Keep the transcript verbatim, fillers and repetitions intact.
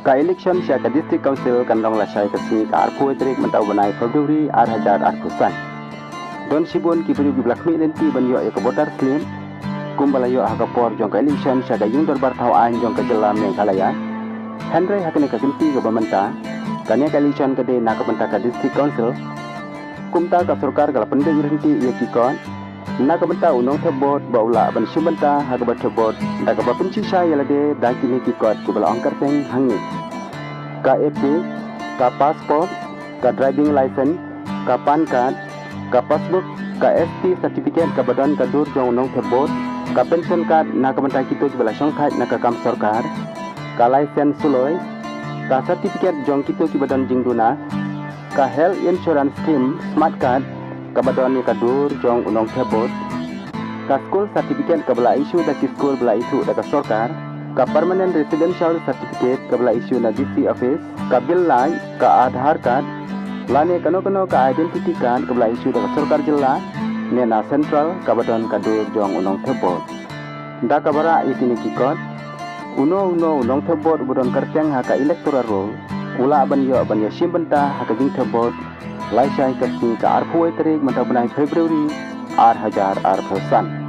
Ka election sha ka District Council kan long lashai ka sngi ka arphew tarik mynta u bnai February ar hajar arphew san. Don shibun ki briew kiba la khmih lynti ban ïoh ïa ka voter slip kumba la ïoh ha ka por jong ka election sha ka ïing dorbar thaw aiñ jong ka jylla Meghalaya. Hynrei ha kane ka kynti kaba mynta, kane ka election ka dei na ka bynta ka District Council. Kumta ka sorkar ka la pynbeit lynti ïa ki kot na ka bynta u nongthep vote ba u lah ban shim bynta ha kaba thep vote da kaba pynshisha ïa lade da kine ki kot kiba la ong kyrteng hangne: ka APK, ka passport, ka driving license, ka PAN card, ka passbook, ka ST certificate kaba don ka dur jong u nongthep vote, ka pension card na ka bynta kito kiba la shongthait na ka kam sorkar, ka license suloi, ka certificate jong kito kiba don jingduna, ka Health Insurance Scheme Smart Card kaba don ïa ka dur jong u nongthep vote, ka school certificate kaba la issue da ki skul ba la ithuh da ka sorkar, ka Permanent Residential Certificate kaba la issue na DC office, ka bill light, ka Aadhaar card lane kano kano ka identity card kaba la issue da ka sorkar jylla ne na central kaba don ka dur jong u nongthep vote. Da kaba rah ïa kine ki kot, uno uno u nongthep vote uba don kyrteng ha ka electoral roll u lah ban ïoh ban ïashim bynta ha ka jingthep vote lashai ka sngi ka arphew tarik mynta u bnai February ar hajar arphew san.